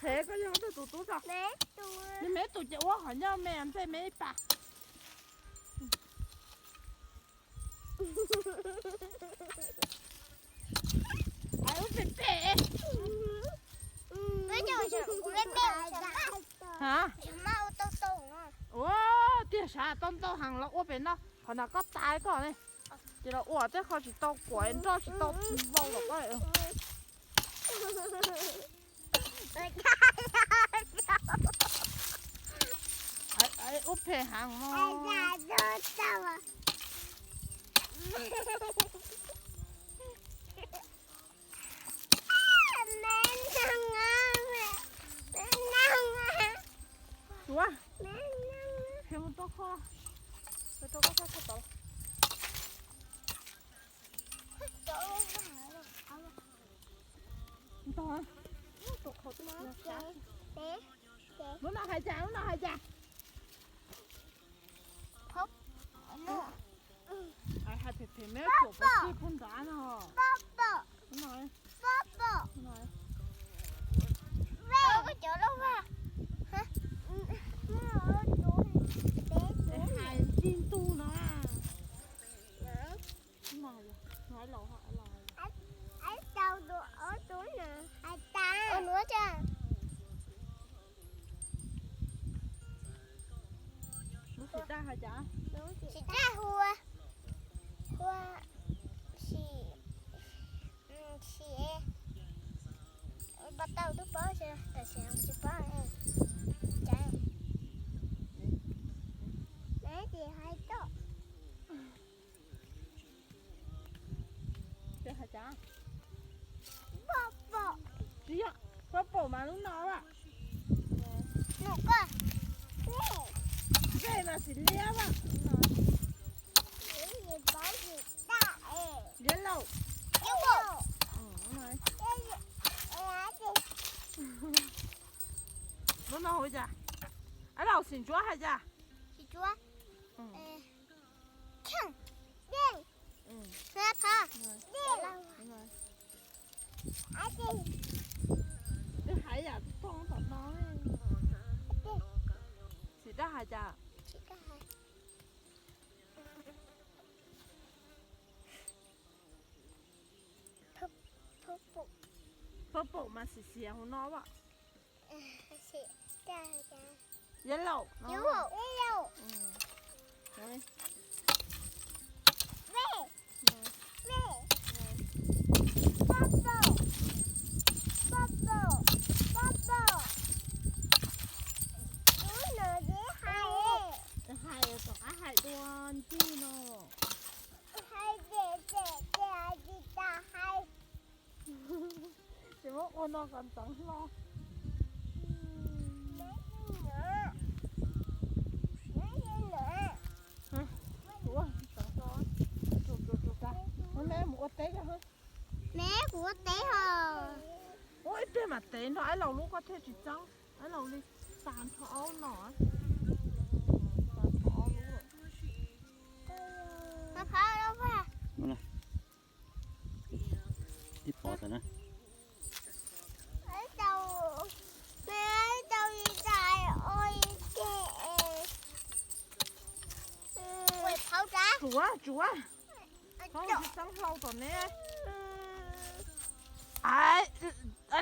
Qhev, koj yog tus tus tub tso. Nws me tub ces ua qhov ncauj me ntxej me ib pas. Ub pem pem. Ha? Ua tiag sav, tau ntau heev los ua pem no, qhov no koj tais koj ne. Ces los ua tej qho tsis tau kuam nroj tsis tau vau los koj. Ub phem heev no. Tuav, qhia mus rau koj, rau koj sab sab tod. Ntog, lub no hais cas, lub no hais cas? Hais phem phem me cuam pov tseg puag nrad no. Hais ncig ntug no. Lub xim daj hais cas? Xim daj hu ua, hu ua xim, xim, pov tau twb paub, tam sim tsis paub. Ces hais tau. Tsis yog, purple mas lub no a. Zej mas xim liab a. Yellow. Lub no hu cas? Ab, laus xim ntsuab hais cas? Twb hais yam tog tom no. Xim daj hais cas? Purple mas xim xiav hauv no as. Yellow. Hais tom qab hais dua ncig no. Ces muab ua no kom ntxeev hlo. Ua ntxeev hlo. Mus ua teb os. Me kuv ua teb os. Ua ib pliag mam tev nrog Aib Laus lub, koj thiaj tsis txeeb Aib Laus li. Tas nrho aub no. Tas nrho aub lub. Tib pov tas na. Tsuav, tsuav. Tsis txeeb hlau tom ne. Ai,